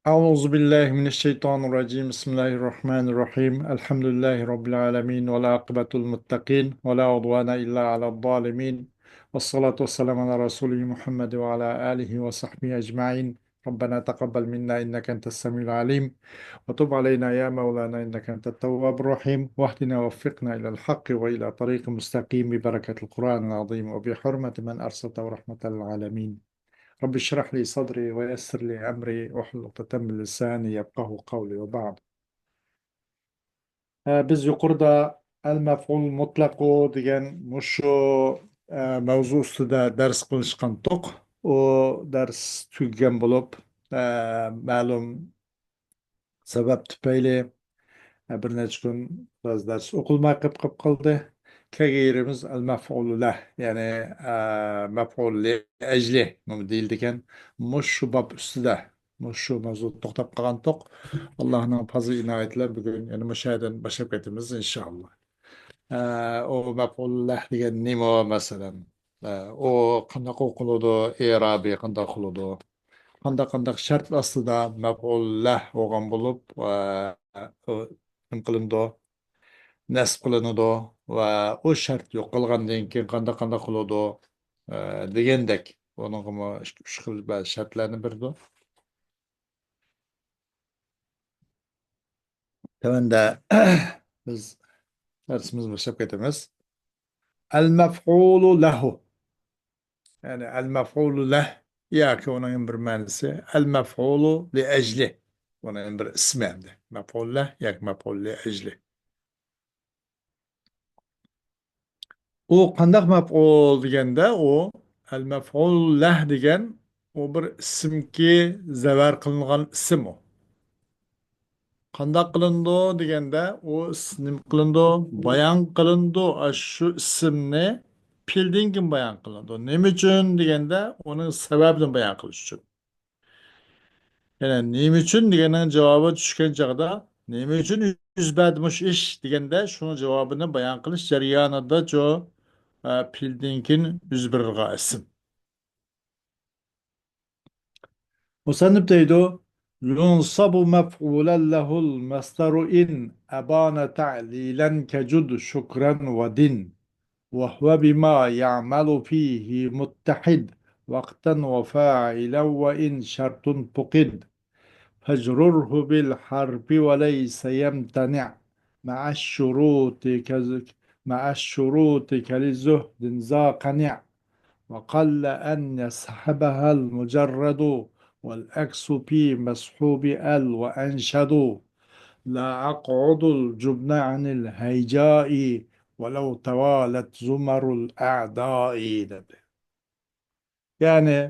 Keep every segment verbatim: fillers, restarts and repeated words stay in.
أعوذ بالله من الشيطان الرجيم. بسم الله الرحمن الرحيم. الحمد لله رب العالمين، والعاقبة للمتقين، ولا عدوان إلا على الظالمين، والصلاة والسلام على رسوله محمد وعلى آله وصحبه أجمعين. ربنا تقبل منا إنك أنت السميع العليم، وتب علينا يا مولانا إنك أنت التواب الرحيم، واهدنا ووفقنا إلى الحق وإلى طريق مستقيم ببركة القرآن العظيم وبحرمة من أرسلته رحمة للعالمين. رب اشرح لي صدري ويسر لي أمري واحلل عقدة من لساني يفقهوا قولي وبعد. ئە، بىز يۇقىرىدا ئەل مەفئۇل مۇتلەقۇ دېگەن مۇشۇ، ئە، مەۋزۇ ئۈستىدە دەرس قىلىشقانتۇق. ئۇ دەرس تۈگىگەن بولۇپ، ئە، مەلۇم سەۋەب تۈپەيلى، ئە، بىر نەچچە كۈن بىراز دەرس ئوقۇلماي قېلىپ، قېلىپ قالدى. كەلگەن يېرىمىز ئەل مەفئۇلۇ لەھ، يەنى، ئە، مەفئۇل لى ئەجلى دېيىلىدىكەن. مۇشۇ باب ئۈستىدە، مۇشۇ مەۋزۇدا توختاپ قالغانتۇق. ئاللاھنىڭ پازىل ئىنايىتى بىلەن بۈگۈن يەنە مۇشۇ يەردىن باشلاپ كېتىمىز، ئىنشائاللا. ئە، ئۇ مەپئۇلۇ لەھ دېگەن نېمە، مەسىلەن؟ ئە، ئۇ قانداق ئوقۇلىدۇ؟ ئېرابى قانداق قىلىدۇ؟ قانداق، قانداق شەرت ئاستىدا مەپئۇلۇ لەھ بولغان بولۇپ، ئە، ئۇ نېمە قىلىنىدۇ؟ نەسب قىلىنىدۇ ۋە ئۇ شەرت يوقالغاندىن كېيىن قانداق، قانداق قىلىدۇ؟ ئە، دېگەندەك. ئۇنىڭغىمۇ ئىككى، ئۈچ خىل بەزى شەرتلەرنى بېرىدۇ. تۆۋەندە بىز دەرسىمىزنى باشلاپ كېتىمىز. ئەل مەفئۇلۇ لەھۇ. يەنى ئەل مەفئۇلۇ لەھ ياكى ئۇنىڭ بىر مەنىسى ئەل مەفئۇلۇ لى ئەجلى. ئۇنىڭ بىر ئىسمى ئەمدى. مەفئۇلۇ لەھ ياكى مەفئۇلۇ لى ئەجلى. ئۇ قانداق مەپئۇل دېگەندە، ئۇ ئەل مەفئۇل لەھ دېگەن ئۇ بىر ئىسىمكى زەۋەر قىلىنغان ئىسىم ئۇ. قانداق قىلىنىدۇ دېگەندە، ئۇ ئىس-، نېمە قىلىنىدۇ؟ بايان قىلىنىدۇ. ئاشۇ ئىسىمنى پېئىلدىن كېيىن بايان قىلىنىدۇ. نېمە ئۈچۈن دېگەندە، ئۇنىڭ سەۋەبىنى بايان قىلىش ئۈچۈن. يەنى نېمە ئۈچۈن دېگەننىڭ جاۋابى چۈشكەن چاغدا، نېمە ئۈچۈن يۈز بەردى مۇشۇ ئىش دېگەندە، شۇنىڭ جاۋابىنى بايان قىلىش جەريانىدا شۇ، ئە، پېئىلدىن كېيىن يۈز بېرىدىغان ئىسىم. مۇسەننىپ دەيدۇ، يۇنسابۇ مەفئۇلەن لەھۇل مەسدەرۇ ئىن ئەبانە تەلىلەن كەجۇد شۇكرەن ۋە دىن. وهو بما يعمل فيه متحد وقتا وفاعلا وإن شرط فقد. فاجرره بالحرف وليس يمتنع مع الشروط كز-، مع الشروط كلزهد ذا قنع. وقل أن يصحبها المجرد والعكس في مصحوب ال وأنشد. لا أقعد الجبن عن الهيجاء ولو توالت زمر الأعداء دېدى. يەنى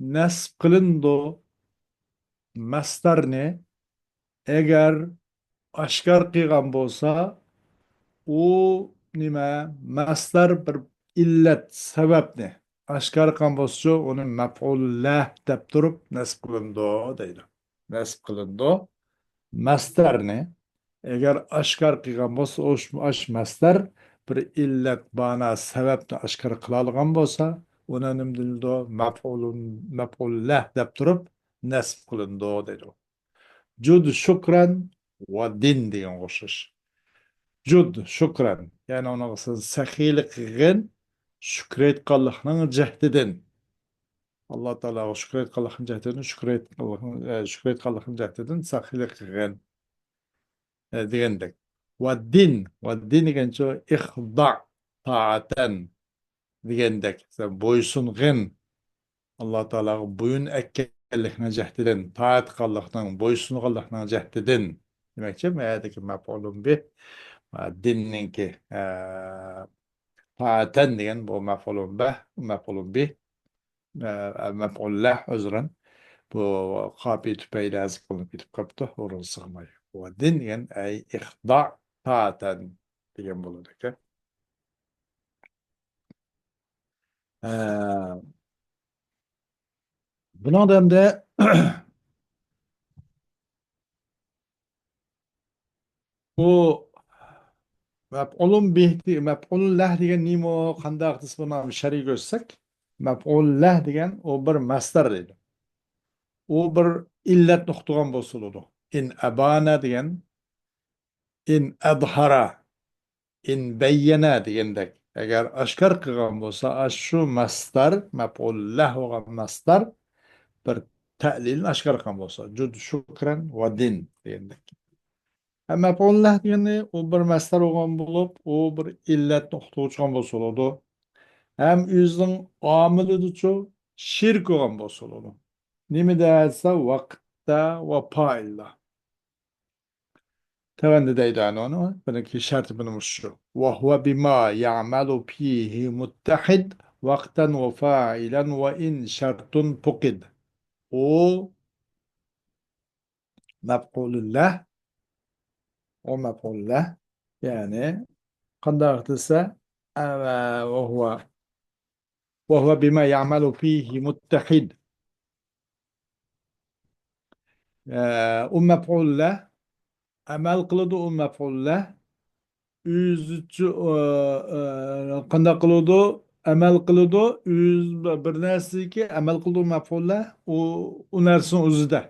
نەسب قىلىنىدۇ مەسدەرنى، ئەگەر ئاشكار قىلغان بولسا، ئۇ نېمە، مەسدەر بىر ئىللەت، سەۋەبنى ئاشكار قىلغان بولسىچۇ، ئۇنى مەپئۇل لەھ دەپ تۇرۇپ نەسب قىلىنىدۇ دەيدۇ. نەسب قىلىنىدۇ. مەسدەرنى ئەگەر ئاشكار قىلغان بولسا، ئوش-، ئاش مەسدەر بىر ئىللەت، مانا، سەۋەبنى ئاشكار قىلالىغان بولسا، ئۇنى نېمە دېيىلىدۇ؟ مەپئۇلۇن، مەپئۇل لەھ دەپ تۇرۇپ نەسب قىلىنىدۇ دەيدۇ. جۇد شۇكرەن ۋە دىن دېگەنگە ئوخشاش. جۇد شۇكرەن، يەنى ئۇنىڭغا سەن سەخىيلىك قىلغىن، شۈكرى ئېيتقانلىقنىڭ جەھدىدىن. ئاللا تائالاغا شۈكرى ئېيتقانلىقنىڭ جەھدىدىن، شۈكرى ئېيتقانلىقنىڭ، ئە، شۈكرى ئېيتقانلىقنىڭ جەھدىدىن سەخىيلىك قىلغىن، ئە، دېگەندەك. ۋە دىن، ۋە دىن دېگەنچە ئىخدا، تائەتەن دېگەندەك. سەن بويسۇنغىن، ئاللا تائالاغا بويۇن ئەگكەنلىكنىڭ جەھدىدىن، تائەت قىلغانلىقنىڭ، بويسۇنغانلىقنىڭ جەھدىدىن دېمەكچى. مەدىكى مەپئۇلۇن بىھ، ئە، دىننىڭكى، ئە، تائەتەن دېگەن بۇ مەپئۇلۇن بىھ، مەپئۇلۇن بىھ، ئە، مەپئۇل لەھ، ئۆزرەن. بۇ قاپىيە تۈپەيلى ھازىر قىلىنىپ كېتىپ قاپتۇ، ئورۇن سىغماي. ۋە دىن دېگەن، ئەي ئىخدا تائەتەن دېگەن بولىدىكەن. ئە، بۇنىڭدا ئەمدى بۇ مەپئۇلۇن بىھ، مەپئۇلۇن لەھ دېگەن نېمە، قانداق دېسە، بۇنى شەرھى كۆرسەك، مەپئۇلۇن لەھ دېگەن ئۇ بىر مەسدەر دەيدۇ. ئۇ بىر ئىللەتنى ئۇقتۇرغان بولسا بولىدۇ. ئىن ئەبانە دېگەن، ئىن ئەزھارا، ئىن بەييەنە دېگەندەك. ئەگەر ئاشكارا قىلغان بولسا، ئاشۇ مەسدەر، مەپئۇلۇللەھ بولغان مەسدەر بىر تەلىلنى ئاشكارا قىلغان بولسا، جۇد، شۇكرەن ۋە دىن دېگەندەك. ھەم مەپئۇلۇللەھ دېگەننى ئۇ بىر مەسدەر بولغان بولۇپ، ئۇ بىر ئىللەتنى ئۇقتۇرغۇچى بولغان بولسا بولىدۇ. ھەم ئۆزىنىڭ ئامىلىدىچۇ شېرىك بولغان بولسا بولىدۇ. نېمىدە دېسە، ۋاقىتتا ۋە پائىلدا. تۆۋەندە دەيدۇ، ئەنە ئۇنى، بۇنىڭكى شەرتى مانا مۇشۇ. وهو بما يعمل فيه متحد وقتا وفاعلا وإن شرط فقد. ئۇ مەپئۇلۇللەھ، ئۇ مەپئۇلۇللەھ، يەنى قانداق دېسە، ئە، وهو، وهو بما يعمل فيه متحد. ئە، ئۇ مەپئۇلۇللەھ، ئەمەل قىلىدۇ ئۇ مەپئۇلۇللەھ. ئۆزىچە، ئە، ئە، قانداق قىلىدۇ؟ ئەمەل قىلىدۇ. ئۆز بىر نەرسىگە ئەمەل قىلىدۇ مەپئۇلۇللەھ. ئۇ، ئۇ نەرسىنىڭ ئۆزىدە.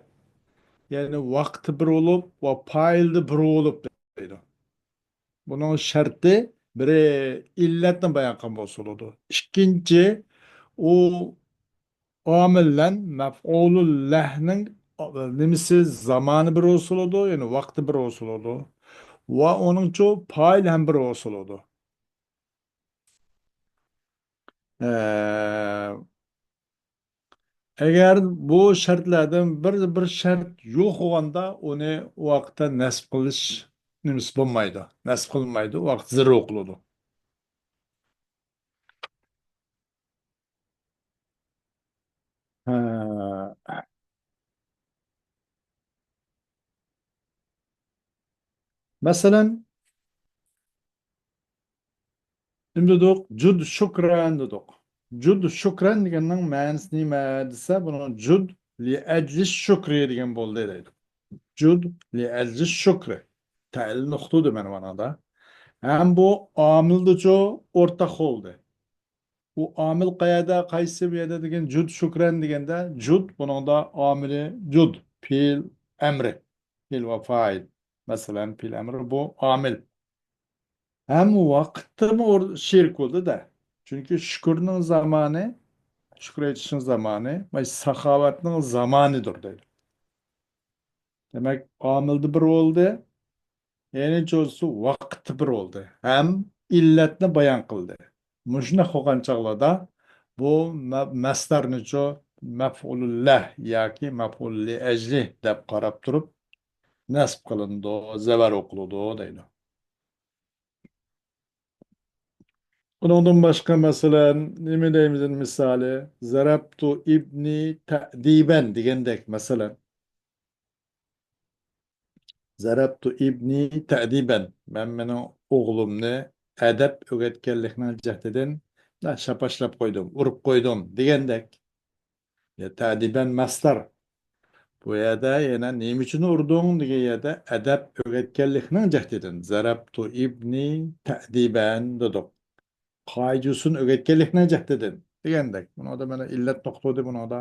يەنى ۋاقتى بىر بولۇپ ۋە پائىلى بىر بولۇپ دەيدۇ. بۇنىڭ شەرتى بىرى ئىللەتنى بايان قىلغان بولسا بولىدۇ. ئىككىنچى، ئۇ ئامىل بىلەن مەپئۇلۇللەھنىڭ نېمىسى، زامانى بىر بولسا بولىدۇ، يەنى ۋاقتى بىر بولسا بولىدۇ. ۋە ئۇنىڭچۇ پائىل ھەم بىر بولسا بولىدۇ. ئە، ئەگەر بۇ شەرتلەردىن بىر، بىر شەرت يوق بولغاندا، ئۇنى ئۇ ۋاقىتتا نەسب قىلىش نېمىسى بولمايدۇ، نەسب قىلمايدۇ، ۋاقىت زېرو قىلىدۇ. ھە. مەسىلەن، نېمە دېدۇق؟ جۇد شۇكرەن دېدۇق. جۇد شۇكرەن دېگەننىڭ مەنىسى نېمە دېسە، بۇنىڭ جۇد لىئەجلى شۇكرى دېگەن بولدى دەيدۇ. جۇد لىئەجلى شۇكرى. تەلىلنى ئۇقتۇردى مانا مانادا. ھەم بۇ ئامىلدىچۇ ئورتاق بولدى. ئۇ ئامىل قەيەردە، قايسى بۇ يەردە دېگەن جۇد شۇكرەن دېگەندە، جۇد بۇنىڭدا ئامىلى جۇد، پېئىل ئەمرى، پېئىل ۋە فائىل. مەسىلەن، پېئىل ئەمرى بۇ ئامىل. ھەم ۋاقىتتىمۇ ئور-، شېرىك بولدى-دە. چۈنكى شۈكۈرنىڭ زامانى، شۈكۈر ئېيتىشنىڭ زامانى، مانا ساخاۋەتنىڭ زامانىدۇر دەيدۇ. دېمەك، ئامىلدا بىر بولدى. يەنى چوزۇسى ۋاقىتتا بىر بولدى ھەم ئىللەتنى بايان قىلدى. مۇشۇنداق بولغان چاغلاردا بۇ مە-، مەسدەرنىچۇ مەپئۇلۇللەھ ياكى مەپئۇلۇللىئەجلى دەپ قاراپ تۇرۇپ نەسب قىلىنىدۇ، زەۋەر ئوقۇلىدۇ دەيدۇ. ئۇنىڭدىن باشقا، مەسىلەن، نېمە دەيمىز مىسالى؟ زەرەبتۇ ئىبنى تەدىبەن دېگەندەك، مەسىلەن. زەرەبتۇ ئىبنى تەدىبەن. مەن مېنىڭ ئوغلۇمنى ئەدەپ ئۆگەتكەنلىكنىڭ جەھىتىدىن شاپاشلاپ قويدۇم، ئۇرۇپ قويدۇم دېگەندەك. يا تەدىبەن مەسدەر. بۇ يەردە يەنە نېمە ئۈچۈن ئۇردۇڭ دېگەن يەردە ئەدەپ ئۆگەتكەنلىكنىڭ جەھىتىدىن. زەرەبتۇ ئىبنى تەدىبەن دېدۇق. قائىدە-ئۇسۇلنى ئۆگەتكەنلىكنىڭ جەھىتىدىن دېگەندەك. بۇنىڭدا مانا ئىللەت نۇقتىدى بۇنىڭدا.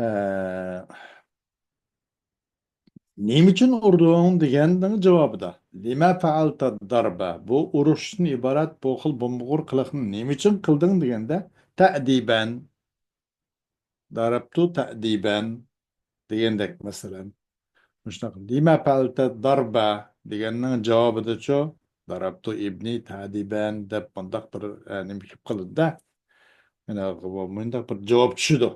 ئە، نېمە ئۈچۈن ئۇردۇڭ دېگەننىڭ جاۋابىدا، لىمە فەئەلتە داربە، بۇ ئۇرۇشتىن ئىبارەت بۇ خىل بومبىغۇر قىلىقنى نېمە ئۈچۈن قىلدىڭ دېگەندە، تەدىبەن، دارابتۇ تەدىبەن دېگەندەك، مەسىلەن. مۇشۇنداق، لىمە فەئەلتە داربە دېگەننىڭ جاۋابىدىچۇ، دارابتۇ ئىبنى تەدىبەن دەپ مۇنداق بىر، ئە، نېمە كېلىپ قالىدۇ-دە. يەنە بۇ، مۇنداق بىر جاۋاب چۈشىدۇ.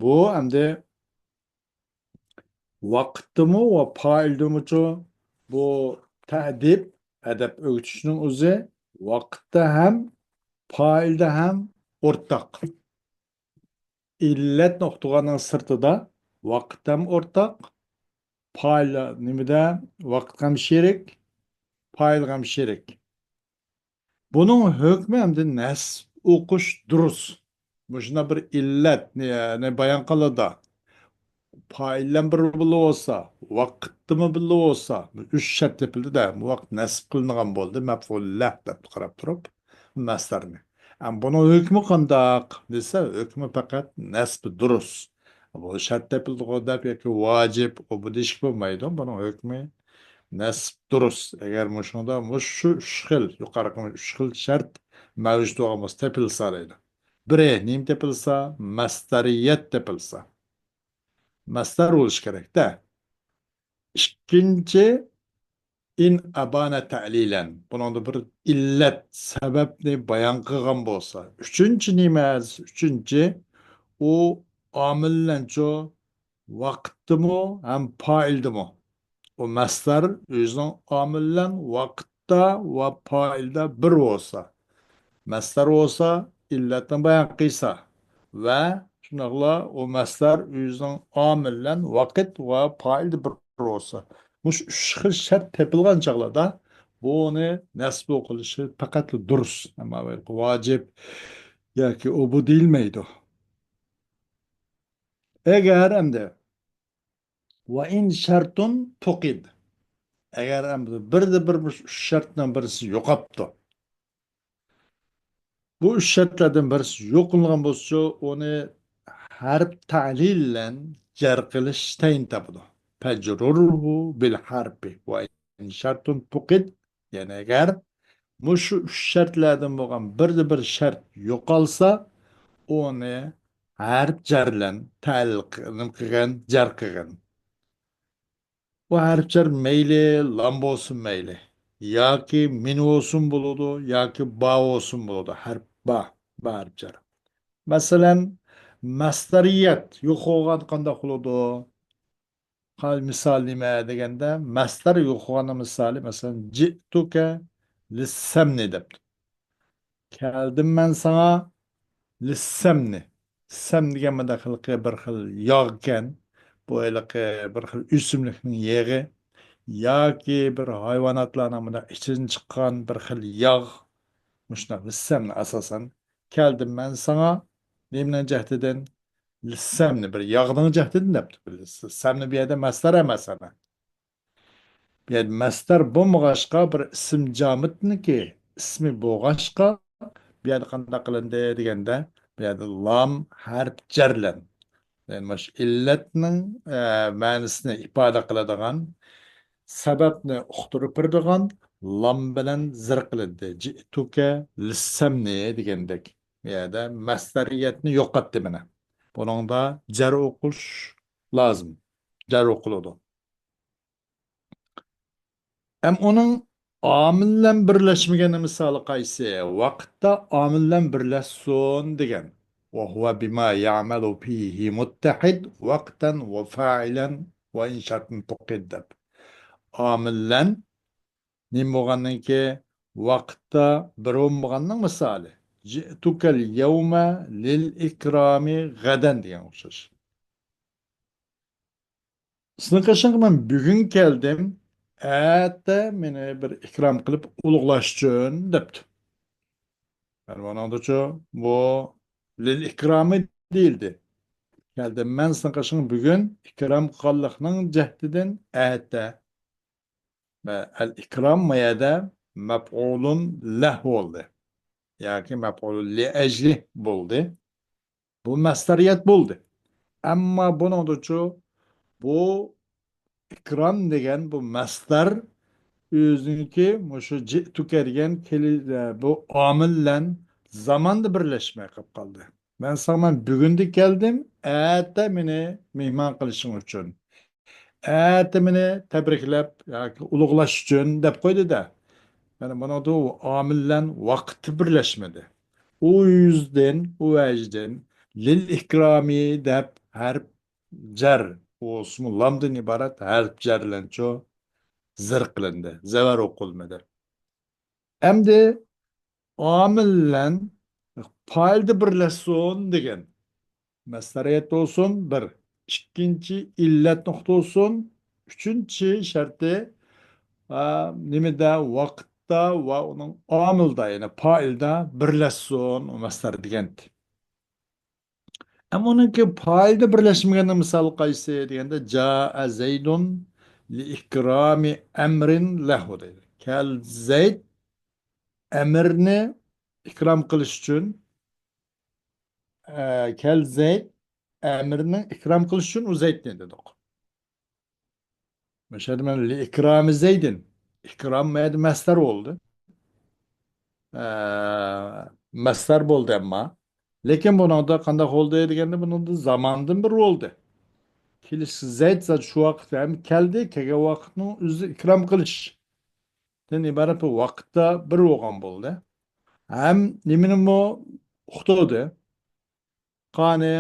بۇ ئەمدى ۋاقىتتىمۇ ۋە پائىلدىمۇچۇ بۇ تەدىب، ئەدەپ ئۆگىتىشنىڭ ئۆزى ۋاقىتتا ھەم، پائىلدا ھەم ئورتاق. ئىللەتنى ئۇقتۇرغاننىڭ سىرتىدا ۋاقىت ھەم ئورتاق، پائىل نېمىدە؟ ۋاقىتقا ھەم شېرىك، پائىلغا ھەم شېرىك. بۇنىڭ ھۆكمى ئەمدى نەسب ئوقۇش دۇرۇس. مۇشۇنداق بىر ئىللەتنى، نى بايان قىلىدۇ. پائىل بىلەن بىر بىللە بولسا، ۋاقىتتىمۇ بىللە بولسا، ئۈچ شەرت تېپىلدى-دە، بۇ ۋاقىت نەسب قىلىنغان بولدى، مەپئۇللەھ دەپ قاراپ تۇرۇپ، مەسدەرنى. ئەم، بۇنىڭ ھۆكمى قانداق دېسە، ھۆكمى پەقەت نەسب دۇرۇس. بۇ شەرت تېپىلدىغۇ دەپ ياكى ۋاجىپ، ئۇ بۇ دېيىشكە بولمايدۇ. بۇنىڭ ھۆكمى نەسب دۇرۇس. ئەگەر مۇشۇنىڭدا مۇشۇ ئۈچ خىل، يۇقىرىقى ئۈچ خىل شەرت مەۋجۇت بولغان بولسا، تېپىلسا دەيدۇ. بىرى نېمە تېپىلسا؟ مەستەرىيەت تېپىلسا. مەستەر بولۇشى كېرەك-دە. ئىككىنچى، ئىن ئابانە تەلىلەن. بۇنىڭدا بىر ئىللەت، سەۋەبنى بايان قىلغان بولسا. ئۈچىنچى نېمە؟ ئۈچىنچى، ئۇ ئامىللەنچۇ ۋاقىتتىمۇ ھەم پائىلدىمۇ. ئۇ مەستەر ئۆزىنىڭ ئامىل بىلەن ۋاقىتتا ۋە پائىلدا بىر بولسا، مەستەر بولسا ئىللەتنى بايان قىلسا ۋە شۇنداقلا ئۇ مەستەر ئۆزىنىڭ ئامىل بىلەن ۋاقىت ۋە پائىلدا بىر بولسا، مۇشۇ ئۈچ خىل شەرت تېپىلغان چاغلاردا بۇنى نەسب قىلىشى پەقەتلا دۇرۇس. ئەمما ۋاجىپ ياكى ئۇ بۇ دېيىلمەيدۇ. ئەگەر ئەمدى ۋە ئىن شەرتۇن پۇقىد. ئەگەر ئەمدى بىردە بىر مۇشۇ ئۈچ شەرتنىڭ بىرسى يوقاپتۇ. بۇ ئۈچ شەرتلەردىن بىرسى يوقالغان بولسىچۇ، ئۇنى ھەرپ تەلىل بىلەن جەر قىلىش تەيىن تاپىدۇ. فەجرۇرھۇ بىل ھەرپى ۋە ئىن شەرتۇن پۇقىد. يەنى ئەگەر مۇشۇ ئۈچ شەرتلەردىن بولغان بىردە بىر شەرت يوقالسا، ئۇنى ھەرپ جەر بىلەن تەلىل قىلغىن، جەر قىلغىن. بۇ ھەرپ جەر مەيلى لام بولسۇن مەيلى، ياكى مىن بولسۇن بولىدۇ، ياكى با بولسۇن بولىدۇ. ھەرپ با، با ھەرپ جەر. مەسىلەن، مەستەرىيەت يوقالغان قانداق بولىدۇ؟ قال-، مىسال نېمە دېگەندە، مەستەر يوقالغاننىڭ مىسالى، مەسىلەن، جىئتۇكە لىسسەمنى دەپتۇ. كەلدىم مەن ساڭا لىسسەمنى. سەم دېگەن مۇنداق ھېلىقى بىر خىل ياغكەن. بۇ ھېلىقى بىر خىل ئۆسۈملۈكنىڭ يېغى ياكى بىر ھايۋاناتلارنىڭ مۇنداق ئىچىدىن چىققان بىر خىل ياغ. مۇشۇنداق لىسسەمنى ئاساسەن. كەلدىم مەن ساڭا نېمىنىڭ جەھىتىدىن؟ لىسسەمنى، بىر ياغنىڭ جەھىتىدىن دەپتۇ. سەمنى بۇ يەردە مەستەر ئەمەس ئەنە. بۇ يەردە مەستەر بولمىغاچقا، بىر ئىسىم جامىتنىكى ئىسمى بولغاچقا، بۇ يەردە قانداق قىلىندى دېگەندە، بۇ يەردە لام ھەرپ جەرلەن. يەنى مۇشۇ ئىللەتنىڭ، ئە، مەنىسىنى ئىپادە قىلىدىغان سەۋەبنى ئۇقتۇرۇپ بېرىدىغان لام بىلەن زىر قىلىندى. جىئتۇكە لىسسەمنى دېگەندەك. بۇ يەردە مەستەرىيەتنى يوقاتتى مانا. بۇنىڭدا جەر ئوقۇش لازىم. جەر ئوقۇلىدۇ. ئەم ئۇنىڭ ئامىل بىلەن بىرلەشمىگەننىڭ مىسالى قايسى؟ ۋاقىتتا ئامىل بىلەن بىرلەشسۇن دېگەن. وهو بما يعمل فيه متحد وقتا وفاعلا وإن شرطا فقد دەپ. ئامىل بىلەن نېمە بولغاندىن كېيىن ۋاقىتتا بىر بولمىغاننىڭ مىسالى. جئتك اليوم للإكرام غدا دېگەن ئوخشاش. سېنىڭ قېشىڭغا مەن بۈگۈن كەلدىم، ئەتە مېنى بىر ئىكرام قىلىپ ئۇلۇغلاش ئۈچۈن دەپتۇ. يەنى مانىڭدىچۇ بۇ لىل ئىكرامى دېيىلدى. كەلدىم مەن سېنىڭ قېشىڭغا بۈگۈن ئىكرام قىلغانلىقنىڭ جەھىتىدىن ئەتە. ۋە ئەل ئىكرام ما يەردە مەپئۇلۇن لەھ بولدى. ياكى مەپئۇلۇن لىئەجلىھ بولدى. بۇ مەستەرىيەت بولدى. ئەمما بۇنىڭدىچۇ بۇ ئىكرام دېگەن بۇ مەستەر ئۆزىنىڭكى مۇشۇ جىئتۇكە دېگەن كېلى-، بۇ ئامىل بىلەن زاماندا بىرلەشمەي قېلىپ قالدى. مەن ساڭا مەن بۈگۈندە كەلدىم، ئەتە مېنى مېھمان قىلىشىڭ ئۈچۈن. ئەتە مېنى تەبرىكلەپ ياكى ئۇلۇغلاش ئۈچۈن دەپ قويدى-دە. يەنى بۇنىڭدا ئامىل بىلەن ۋاقىت بىرلەشمىدى. ئۇ يۈزدىن، ئۇ ۋەجدىن لىل ئىكرامى دەپ ھەرپ جەر، ئۇ ئىسمۇ لامدىن ئىبارەت ھەرپ جەر بىلەنچۇ زىر قىلىندى، زەۋەر ئوقۇلمىدى. ئەمدى ئامىل بىلەن پائىلدا بىرلەشسۇن دېگەن. مەستەرىيەت بولسۇن، بىر. ئىككىنچى، ئىللەت نۇقتا بولسۇن. ئۈچىنچى شەرتى، ئا، نېمىدە، ۋاقىتتا ۋە ئۇنىڭ ئامىلدا، يەنى پائىلدا بىرلەشسۇن، ئۇ مەستەر دېگەنتى. ئەمما ئۇنىڭكى پائىلدا بىرلەشمىگەننىڭ مىسالى قايسى دېگەندە، جاء زەيدۇن لىئىكرامى ئەمرىن لەھۇ دەيدۇ. كەل زەيد ئەمرنى ئىكرام قىلىش ئۈچۈن، ئە، كەل زەيد، ئەمىرنىڭ ئىكرام قىلىش ئۈچۈن ئۇ زەيدنى دېدۇق. مۇشۇ يەردە مانا لىئىكرامى زەيدىن. ئىكرام مەدە مەسدەر بولدى. ئە، مەسدەر بولدى ئەمما. لېكىن بۇنىڭدا قانداق بولدى دېگەندە، بۇنىڭدا زاماندىن بىر بولدى. كېلىش زەيد زات شۇ ۋاقىت ھەم كەلدى، كەلگەن ۋاقىتنىڭ ئۆزى ئىكرام قىلىشتىن ئىبارەت بىر ۋاقىتتا بىر بولغان بولدى. ھەم نېمىنىمۇ ئۇقتۇردى؟ قانى،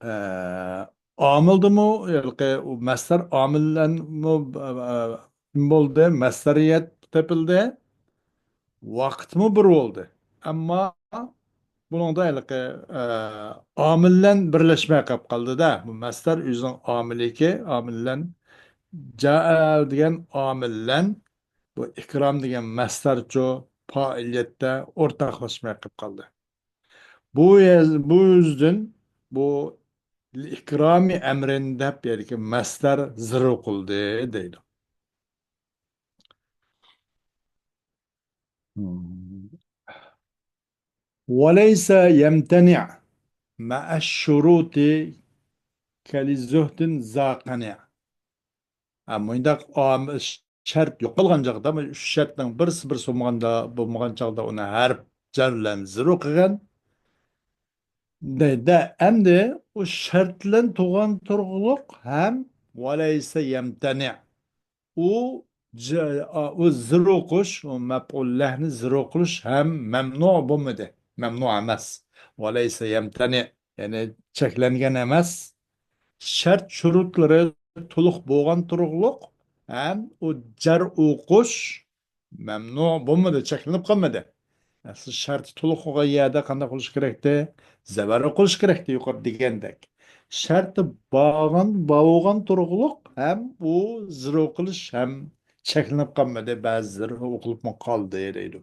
ئە، ئامىلدىمۇ، ھېلىقى ئۇ مەسدەر ئامىللەنمۇ، ئە، نېمە بولدى؟ مەسدەرىيەت تېپىلدى. ۋاقىتمۇ بىر بولدى. ئەمما بۇنىڭدا ھېلىقى، ئە، ئامىللەن بىرلەشمەي قېلىپ قالدى-دە. بۇ مەسدەر ئۆزىنىڭ ئامىلىكى، ئامىللەن، جائە دېگەن ئامىللەن، بۇ ئىكرام دېگەن مەسدەرچۇ، پائىلىيەتتە ئورتاقلاشماي قېلىپ قالدى. بۇ يەز-، بۇ يۈزدىن بۇ لىئىكرامى ئەمرىن دەپ يەردىكى مەسدەر زىرو قىلدى دەيدۇ. وليس يمتنع مع الشروط كلزهد ذا قنع. ھە، مۇنداق ئام-، شەرت يوقالغان چاغدا، مۇشۇ ئۈچ شەرتنىڭ بىرسى بىرسى بولمىغاندا، بولمىغان چاغدا ئۇنى ھەرپ جەر بىلەن زىرو قىلغان. دەيدۇ. ئەمدى ئۇ شەرت بىلەن تۇغان تۇرغۇلۇق ھەم وليس يمتنع. ئۇ جە-، ئا، ئۇ زىرو قوش، ئۇ مەپئۇل لەھنى زىرو قىلىش ھەم مەمنۇ بولمىدى. مەمنۇ ئەمەس. وليس يمتنع. يەنى چەكلەنگەن ئەمەس. شەرت شۇرۇتلىرى تولۇق بولغان تۇرۇقلۇق ھەم ئۇ جەر ئوقۇش مەمنۇ بولمىدى، چەكلىنىپ قالمىدى. ئەسلى شەرتى تولۇق بولغان يەردە قانداق قىلىش كېرەكتى؟ زەۋەر ئوقۇلۇش كېرەكتى، يۇقىرىدا دېگەندەك. شەرتى بارغان، بولغان تۇرۇقلۇق ھەم ئۇ زىرو قىلىش ھەم چەكلىنىپ قالمىدى، بەزىلىرى ئوقۇلۇپمۇ قالدى دەيدۇ.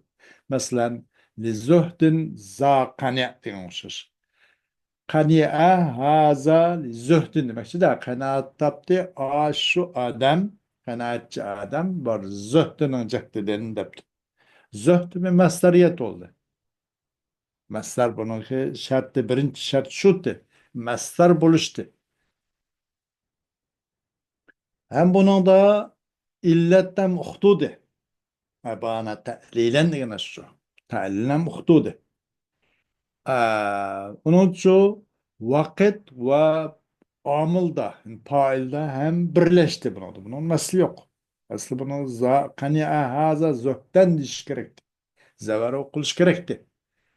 مەسىلەن، لزهد ذا قنع دېگەن ئوخشاش. قنع هذا لزهد دېمەكچىدە، قانائەت تاپتى، ئاشۇ ئادەم، قانائەتچى ئادەم بار زۆھدنىڭ جەھدىدىن دەپتۇ. زۆھد مەسدەرىيەت بولدى. مەسدەر بۇنىڭكى شەرتى، بىرىنچى شەرت شۇتى. مەسدەر بولۇشتى. ھەم بۇنىڭدا ئىللەت ھەم ئۇقتۇدى. ئەبانە تەلىلەن دېگەن شۇ. تەلىلەن ئۇقتۇدى. ئە، ئۇنىڭچۇ ۋاقىت ۋە ئامىلدا، پائىلدا ھەم بىرلەشتى بۇنىڭدا. بۇنىڭ مەسىلە يوق. ئەسلى بۇنىڭ زا-، قەنىئە ھازا زۆھدەن دېيىش كېرەكتى. زەۋەر ئوقۇلۇش كېرەكتى.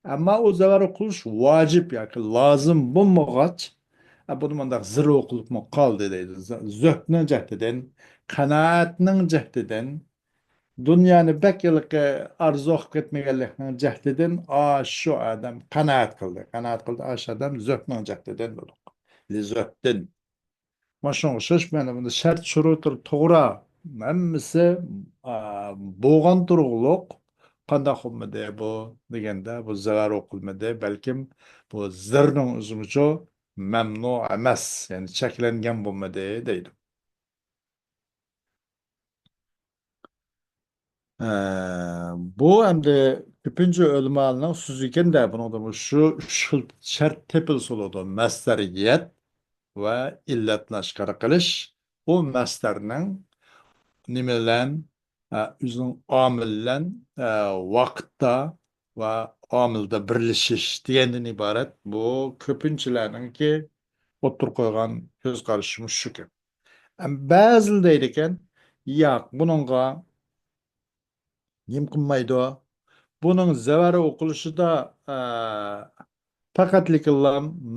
ئەمما ئۇ زەۋەر ئوقۇلۇش ۋاجىپ ياكى لازىم بولمىغاچ، ئە، بۇنى مۇنداق زىر ئوقۇلۇپمۇ قالدى دەيدۇ. زۆ-، زۆھدنىڭ جەھتىدىن، قانائەتنىڭ جەھتىدىن، دۇنيانى بەك ھېلىقى ئارزۇ قىلىپ كەتمىگەنلىكنىڭ جەھتىدىن، ئاشۇ ئادەم قانائەت قىلدى. قانائەت قىلدى، ئاشۇ ئادەم زۆھدنىڭ جەھتىدىن دېدۇق. لىزۆھدىن. مانا شۇنىڭغا ئوخشاش مەنە بۇندا شەرت شۇرۇتلىرى توغرا. ھەممىسى، ئا، بولغان تۇرغۇلۇق. قانداق بولمىدى بۇ دېگەندە، بۇ زەۋەر ئوقۇلمىدى. بەلكىم بۇ زىرنىڭ ئۆزىمۇچۇ مەمنۇ ئەمەس، يەنى چەكلەنگەن بولمىدى دەيدۇ. ئە، بۇ ئەمدى كۆپىنچە ئۆلىمالارنىڭ سۆزى ئىكەن-دە، بۇنىڭدا مۇشۇ ئۈچ خىل شەرت تېپىلسا بولىدۇ. مەسدەرىيەت ۋە ئىللەتنى ئاشكارا قىلىش. ئۇ مەسدەرنىڭ نېمە بىلەن، ئە، ئۆزىنىڭ ئامىل بىلەن، ئە، ۋاقىتتا ۋە ئامىلدا بىرلىشىش دېگەندىن ئىبارەت. بۇ كۆپىنچىلەرنىڭكى ئوتتۇرىغا قويغان كۆز قارىشى مۇشۇ گەپ. ئەم، بەزىلەر دەيدىكەن، ياق، بۇنىڭغا نېمە قىلمايدۇ؟ بۇنىڭ زەۋەر ئوقۇلۇشىدا، ئە، پەقەتلىكىنلا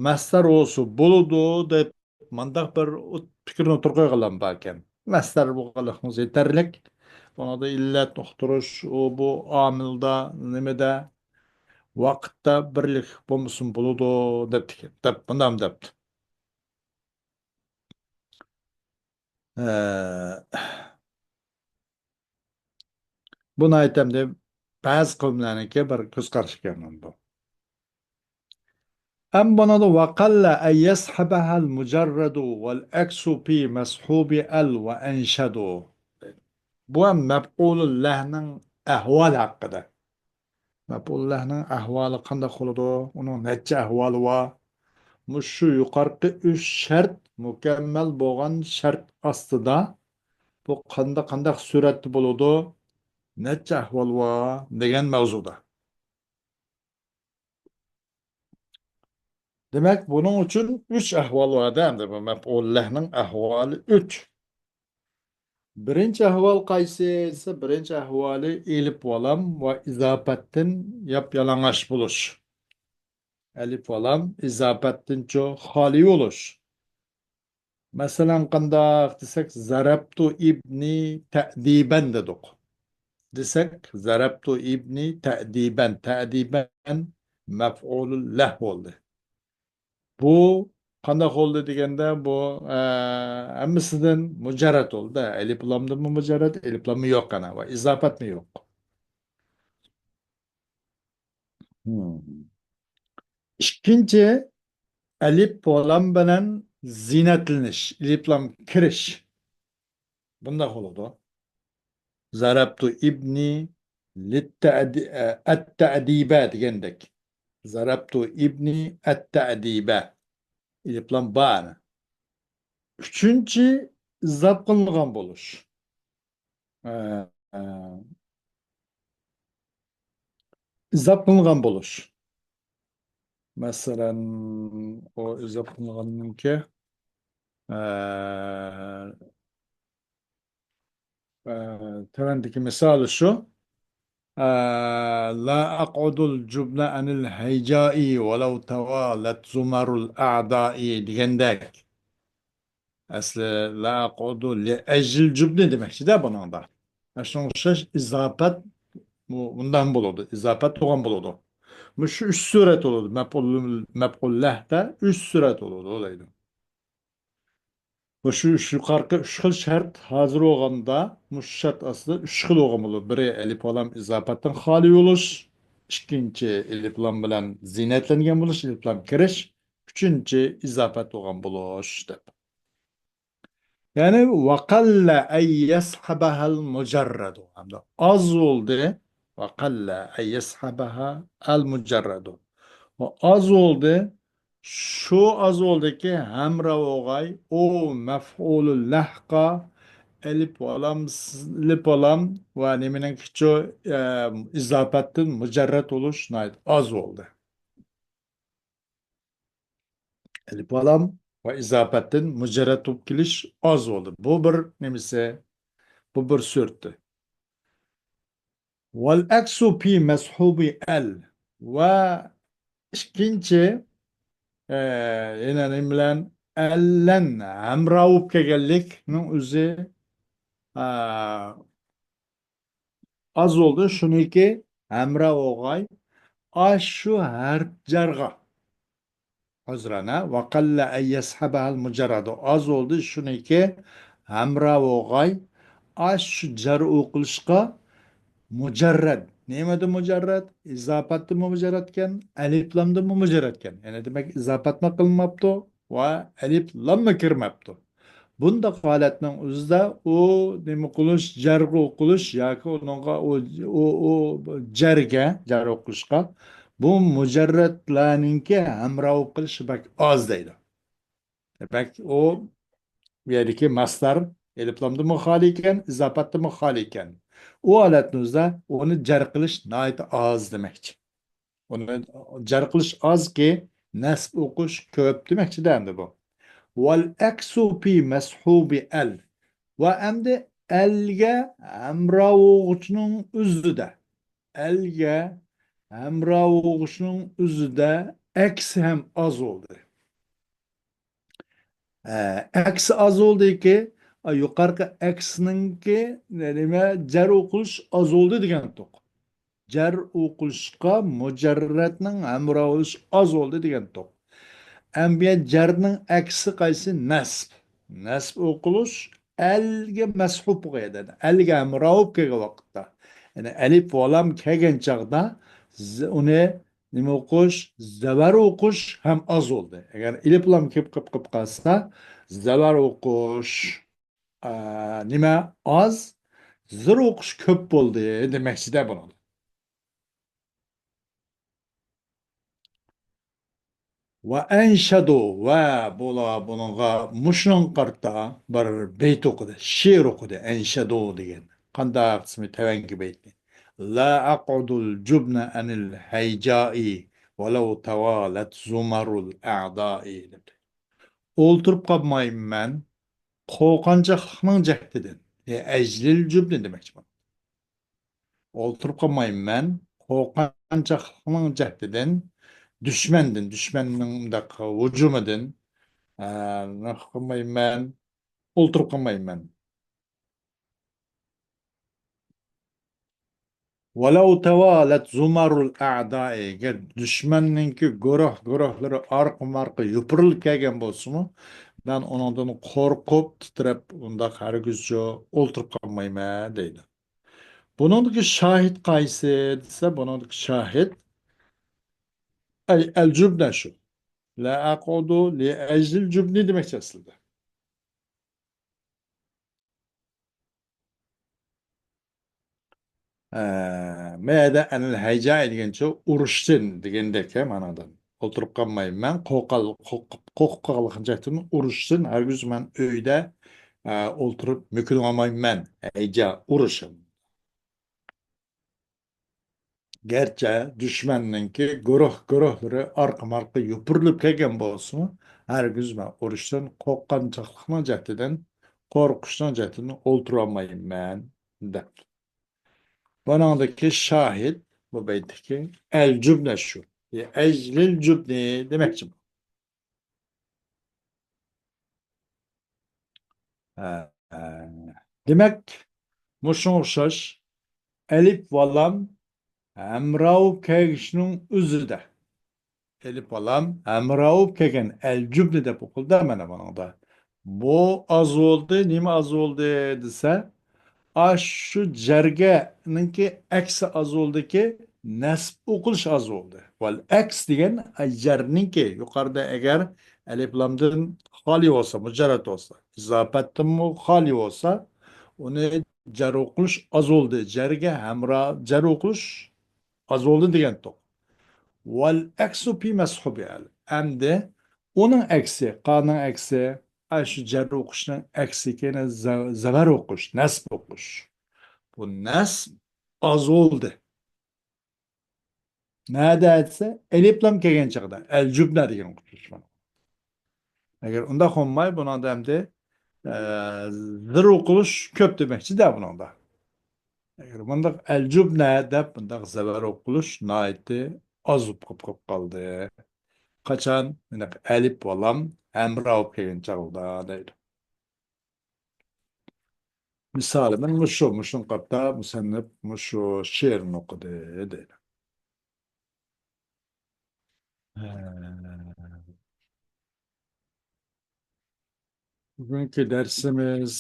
مەسدەر بولسا بولىدۇ دەپ، مانداق بىر پىكىرنى ئوتتۇرىغا قويغانلار باركەن. مەسدەر بولغانلىقىڭىز يېتەرلىك. بۇنىڭدا ئىللەت ئۇقتۇرۇش، ئۇ بۇ ئامىلدا، نېمىدە، ۋاقىتتا بىرلىك بولمىسىمۇ بولىدۇ دەپتىكەن. دەپ، مۇنداق دەپتۇ. ئە، بۇ ناھايىتى ئەمدى بەزى قەۋملەرنىڭكى بىر كۆز قارىشى ئىكەن بۇ. ئەمما بۇنىڭدا وقل أن يصحبها المجرد والعكس في مصحوب ال وأنشد. بۇ ھەم مەپئۇلۇ لەھنىڭ ئەھۋالى ھەققىدە. مەپئۇللەھنىڭ ئەھۋالى قانداق بولىدۇ؟ ئۇنىڭ نەچچە ئەھۋالى بار؟ مۇشۇ يۇقىرىقى ئۈچ شەرت مۇكەممەل بولغان شەرت ئاستىدا، بۇ قانداق، قانداق سۈرەتتە بولىدۇ؟ نەچچە ئەھۋال بار دېگەن مەۋزۇدا. دېمەك، بۇنىڭ ئۈچۈن ئۈچ ئەھۋال بار-دە، ئەمدى بۇ مەپئۇللەھنىڭ ئەھۋالى ئۈچ. بىرىنچى ئەھۋال قايسى دېسە، بىرىنچى ئەھۋالى ئېلىپ ۋالام ۋە ئىزاپەتتىن ياپيالىڭاچ بولۇش. ئەلىپ ۋالام ئىزاپەتتىنچۇ خالىي بولۇش. مەسىلەن، قانداق دېسەك، زەرەبتۇ ئىبنى تەدىبەن دېدۇق. دېسەك، زەرەبتۇ ئىبنى تەدىبەن. تەدىبەن مەپئۇلۇل لەھ بولدى. بۇ قانداق بولدى دېگەندە، بۇ، ئە، ھەممىسىدىن مۇجەررەت بولدى. ئەلىپ لامدىنمۇ مۇجەررەت، ئەلىپ لاممۇ يوق ئەنە ۋە ئىزاپەتمۇ يوق. Hmm. ئىككىنچى، ئەلىپ لام بىلەن زىننەتلىنىش، ئەلىپ لام كىرىش. بۇنداق بولىدۇ. زەرەبتۇ ئىبنى لىتتەدى-، ئەتتەدىبە دېگەندەك. زەرەبتۇ ئىبنى ئەتتەدىبە. ئەلىپ لام بار. ئۈچىنچى، ئىزاپ قىلىنغان بولۇش. ئە، ئە، ئىزاپ قىلىنغان بولۇش. مەسىلەن، ئۇ ئىزاپ قىلىنغاننىڭكى، ئە، ئە، تۆۋەندىكى مىسالى شۇ. ئە، لا ئەقئۇدۇل جۇبنە ئەنىل ھەيجائى ۋەلەۋ تەۋالەت زۇمەرۇل ئەدائى دېگەندەك. ئەسلى لا ئەقئۇدۇ لىئەجلىل جۇبنى دېمەكچىدە بۇنىڭدا. شۇنىڭغا ئوخشاش ئىزاپەت بۇ-، بۇنداق بولىدۇ. ئىزاپەت بولغان بولىدۇ. مۇشۇ ئۈچ سۈرەت بولىدۇ. مەپئۇل، مەپئۇللەھدە ئۈچ سۈرەت بولىدۇ دەيدۇ. مۇشۇ ئۈچ يۇقىرىقى ئۈچ خىل شەرت ھازىر بولغاندا، مۇشۇ شەرت ئاستىدا ئۈچ خىل بولغان بولىدۇ. بىرى ئەلىپ لام ئىزاپەتتىن خالىي بولۇش، ئىككىنچى ئەلىپ لام بىلەن زىننەتلەنگەن بولۇش، ئەلىپ لام كىرىش، ئۈچىنچى ئىزاپەت بولغان بولۇش دەپ. يەنى، ۋەقەللە ئەن يەسھەبەھەل مۇجەررەدۇ. ھەمدە ئاز بولدى. ۋەقەللە ئەن يەسھەبەھەل مۇجەررەدۇ. ئاز بولدى. شۇ ئاز بولدىكى ھەمراھ بولغاي، ئۇ مەفئۇلۇ لەھقا ئەلىپ ۋالام، ئەلىپ ۋالام ۋە نېمىنىڭكىچۇ، ئە، ئىزاپەتتىن مۇجەررەت بولۇش ناھايىتى ئاز بولدى. ئەلىپ ۋالام ۋە ئىزاپەتتىن مۇجەررەت بولۇپ كېلىش ئاز بولدى. بۇ بىر نېمىسى؟ بۇ بىر سۈرىتى. ۋەل ئەكسۇ پى مەسھۇبى ئەل. ۋە ئىككىنچى، ئە، يەنە نېمە بىلەن؟ ئەللەن ھەمراھ بولۇپ كەلگەنلىكنىڭ ئۆزى، ئە، ئاز بولدى، شۇنىڭكى ھەمراھ بولغاي، ئاشۇ ھەرپ جەرگە. ئۆزرەنە، ۋەقەللە ئەن يەسھەبەھەل مۇجەررەدۇ. ئاز بولدى، شۇنىڭكى ھەمراھ بولغاي، ئاشۇ جەر ئوقۇلۇشقا مۇجەررەد. نېمىدە مۇجەررەد؟ ئىزاپەتتىمۇ مۇجەررەدكەن، ئەلىپلامدىمۇ مۇجەررەدكەن. يەنى دېمەك، ئىزاپەتمۇ قىلماپتۇ ۋە ئەلىپلاممۇ كىرمەپتۇ. بۇنداق ھالەتنىڭ ئۆزىدە ئۇ نېمە قىلىش، جەرگە ئوقۇلۇش ياكى ئۇنىڭغا ئۇ، ئۇ، ئۇ جەرگە، جەر ئوقۇلۇشقا بۇ مۇجەررەدلەرنىڭكى ھەمراھ بولۇپ قېلىشى بەك ئاز دەيدۇ. دېمەك، ئۇ، بۇ يەردىكى مەسدەر ئېلىپلامدىمۇ خالىي ئىكەن، ئىزاپەتتىنمۇ خالىي ئىكەن. ئۇ ھالەتنىڭ ئۆزىدە ئۇنى جەر قىلىش ناھايىتى ئاز دېمەكچى. ئۇنى جەر قىلىش ئازكى، نەسب ئوقۇش كۆپ دېمەكچىدە ئەمدى بۇ. ۋەل ئەكسۇ پى مەسھۇبى ئەل. ۋە ئەمدى ئەلگە ھەمراھ بولغۇچىنىڭ ئۆزىدە. ئەلگە ھەمراھ بولغۇچىنىڭ ئۆزىدە ئەكسى ھەم ئاز بولدى. ئە، ئەكسى ئاز بولدىكى، ئا، يۇقارقى ئەكسىنىڭكى، نېمە، جەر ئوقۇلۇش ئاز بولدى دېگەنتۇق. جەر ئوقۇلۇشقا مۇجەررەتنىڭ ھەمراھ بولۇشى ئاز بولدى دېگەنتۇق. ئەمدى جەرنىڭ ئەكسى قايسى؟ نەسب. نەسب ئوقۇلۇش ئەلگە مەسھۇب بولغان، ئەلگە ھەمراھ بولۇپ كەلگەن ۋاقىتتا. يەنى ئەلىپ ۋالام كەلگەن چاغدا ز-، ئۇنى نېمە ئوقۇش؟ زەۋەر ئوقۇش ھەم ئاز بولدى. ئەگەر ئېلىپلام كۆپ، كۆپ، كۆپ قالسا، زەۋەر ئوقۇش، ئا، نېمە؟ ئاز، زېر ئوقۇش كۆپ بولدى دېمەكچىدە بۇنىڭدا. ۋە ئەنشەدۇ، ۋە بۇلار بۇنىڭغا مۇشۇنىڭغا قارىتا بىر بەيت ئوقۇدى، شېئىر ئوقۇدى. ئەنشەدۇ دېگەن قانداق دېسىمۇ تەۋەنكى بەيتنى. لا ئەقئۇدۇل جۇبنە ئەنىل ھەيجائى ۋەلەۋ تەۋالەت زۇمەرۇل ئەئدائى دەپ. ئولتۇرۇپ قالمايمەن قورقۇنچاقلىقنىڭ جەھدىدىن. يە ئەجلىل جۇبنى دېمەكچى بۇ. ئولتۇرۇپ قالمايمەن قورقۇنچاقلىقنىڭ جەھدىدىن، دۈشمەندىن، دۈشمەننىڭ مۇنداق ھۇجۇمىدىن، ئە، نېمە قىلمايمەن، ئولتۇرۇپ قالمايمەن. ۋەلەۋ تەۋالەت زۇمەرۇل ئەئدائى، ئەگەر دۈشمەننىڭكى گۇرۇھ، گۇرۇھلىرى ئارقىمۇ ئارقا يوپۇرۇلۇپ كەلگەن بولسىمۇ، مەن ئۇنىڭدىن قورقۇپ، تىترەپ، ئۇنداق ھەرگىزچۇ ئولتۇرۇپ قالمايمەن دەيدۇ. بۇنىڭدىكى شاھىت قايسى دېسە، بۇنىڭدىكى شاھىت ئەل، ئەلجۈبنە شۇ. لا ئەقئۇدۇ لىئەجلىل جۇبنى دېمەكچى ئەسلىدە. ئە، مەدە ئەنىل ھەيجائى دېگەنچە ئۇرۇشسىن دېگەندەك ھە مانادىن. ئولتۇرۇپ قالمايمەن، قورقال-، قورقۇپ، قورقۇپ قالغان جەھەتتىن ئۇرۇشسىن، ھەرگىز مەن ئۆيدە، ئە، ئولتۇرۇپ مۆكۈنۈۋالمايمەن. ھەيجا، ئۇرۇشۇم. گەرچە دۈشمەننىڭكى گۇرۇھ، گۇرۇھلىرى ئارقىمۇ ئارقا يوپۇرۇلۇپ كەلگەن بولسىمۇ، ھەرگىز مەن ئۇرۇشتىن قورققانچاقلىقنىڭ جەھىتىدىن، قورقۇشنىڭ جەھىتىدىن ئولتۇرالمايمەن، دەپتۇ. بۇنىڭدىكى شاھىت، بۇ بەيتتىكى ئەلجۈبنە شۇ. ئەجلىل جۇبنى دېمەكچى بۇ. ھە، ھە. دېمەك، مۇشۇنىڭغا ئوخشاش ئەلىپ ۋالام ھەمراۋ كەلگۈچىنىڭ ئۆزىدە. ئەلىپ ۋالام ھەمراۋ كەلگەن ئەلجۈبنى دەپ ئوقۇلدى مانا بۇنىڭدا. بۇ ئاز بولدى. نېمە ئاز بولدى دېسە، ئاشۇ جەرگەنىڭكى ئەكسى ئاز بولدىكى، نەسب ئوقۇلۇش ئاز بولدى. ۋەل ئەكس دېگەن جەرنىڭكى يۇقىرىدا ئەگەر ئەلىپلامدىن خالىي بولسا، مۇجەررەت بولسا، ئىزاپەتتىنمۇ خالىي بولسا، ئۇنى جەر ئوقۇلۇش ئاز بولدى. جەرگە ھەمراھ جەر ئوقۇلۇش ئاز بولدى دېگەنتۇق. ۋەل ئەكسۇ پى مەسخۇبى ئەل. ئەمدى ئۇنىڭ ئەكسى، قانىڭ ئەكسى، ئاشۇ جەر ئوقۇشنىڭ ئەكسى كەينى زە-، زەۋەر ئوقۇش، نەسب ئوقۇش. بۇ نەسب ئاز بولدى. نەدە دېسە، ئەلىپلام كەلگەن چاغدا، ئەلجۈبنە دېگەن ئوقۇش مانا. ئەگەر ئۇنداق بولماي، بۇنىڭدا ئەمدى، ئە، زىر ئوقۇلۇش كۆپ دېمەكچىدە بۇنىڭدا. ئەگەر مۇنداق ئەلجۈبنە دەپ، مۇنداق زەۋەر ئوقۇلۇش ناھايىتى ئاز بولۇپ قېلىپ قالدى. قاچان؟ مۇنداق ئەلىپ ۋالام ھەمراھ بولۇپ كەلگەن چاغدا دەيدۇ. مىسالى، مەن مۇشۇ، مۇشۇنىڭ قاپتا مۇسەننىپ مۇشۇ شېئىرنى ئوقۇدى دەيدۇ. ھە. بۈگۈنكى دەرسىمىز،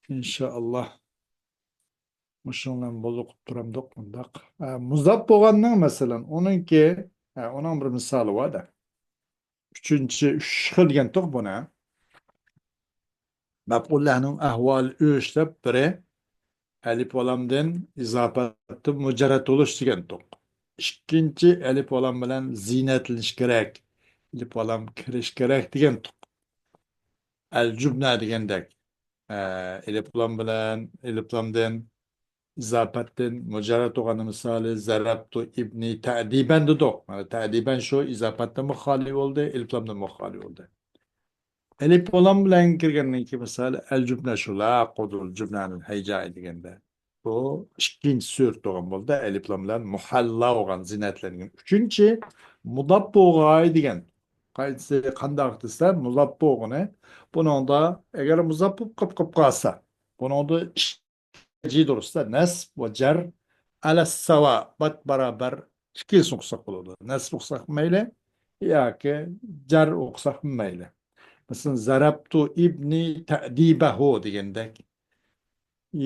ئىنشائاللا، مۇشۇنىڭ بىلەن بولۇپ تۇرامدۇق مۇنداق. ھە، مۇزاپ بولغاننىڭ، مەسىلەن، ئۇنىڭكى، ھە، ئۇنىڭ بىر مىسالى بار-دە. ئۈچىنچى، ئۈچ خىل دېگەنتۇق بۇنى. مەپئۇللەھنىڭ ئەھۋالى ئۈچ دەپ، بىرى، ئەلىپ ۋالامدىن ئىزاپەتتىن مۇجەررەت بولۇش دېگەنتۇق. ئىككىنچى، ئەلىپ ۋالام بىلەن زىننەتلىنىش كېرەك، ئەلىپ ۋالام كىرىش كېرەك دېگەنتۇق. ئەلجۈبنە دېگەندەك، ئە، ئەلىپ ۋالام بىلەن، ئەلىپ ۋالامدىن ئىزاپەتتىن مۇجەررەت بولغاننىڭ مىسالى، زەرەبتۇ ئىبنى تەدىبەن دېدۇق. مانا تەدىبەن شۇ ئىزاپەتتىنمۇ خالىي بولدى، ئەلىپ ۋالامدىنمۇ خالىي بولدى. ئەلىپ ۋالام بىلەن كىرگەننىڭكى مىسالى، ئەلجۈبنە شۇ، لا قۇدۇل جۈبنەنىل ھەيجائى دېگەندە. بۇ ئىككىنچى سۈرەت بولغان بولدى. ئەلىپ ۋالام بىلەن مۇھەللا بولغان، زىننەتلەنگەن. ئۈچىنچى، مۇزاپ بولغاي دېگەن. قايسى، قانداق دېسە، مۇزاپ بولغىنى. بۇنىڭدا ئەگەر مۇزاپ بولۇپ قاپ-، قاپ قالسا، بۇنىڭدا ئىككى جى دۇرۇستا، نەسب ۋە جەر ئەلەسساۋا، بات بارابەر ئىككىلىسىنى ئوقۇساق بولىدۇ. نەسب ئوقۇساق مەيلى ياكى جەر ئوقۇساق مەيلى. مەسىلەن، زەرەبتۇ ئىبنى تەدىبەھۇ دېگەندەك.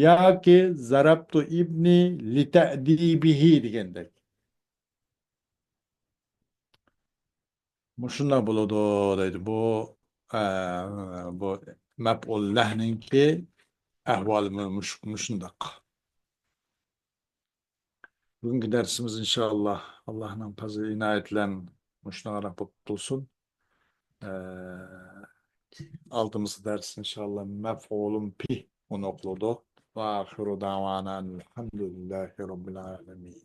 ياكى زەرەبتۇ ئىبنى لىتەدىبىھى دېگەندەك. مۇشۇنداق بولىدۇ دەيدۇ. بۇ، ئە، بۇ مەپئۇللەھنىڭكى ئەھۋالى مۇ-، مۇش-، مۇشۇنداق. بۈگۈنكى دەرسىمىز ئىنشائاللا، ئاللانىڭ پەزلى ئىنايىتى بىلەن مۇشۇنىڭغا بولۇپ قۇتۇلسۇن. ئە، ئالدىمىزقى دەرس ئىنشاللا مەفئۇلۇن بىھ ئۇنى ئوقۇلىدۇ. ۋە ئاخىرۇ دەۋانا ئەلھەمدۇلىللاھى رەببىل ئالەمىن.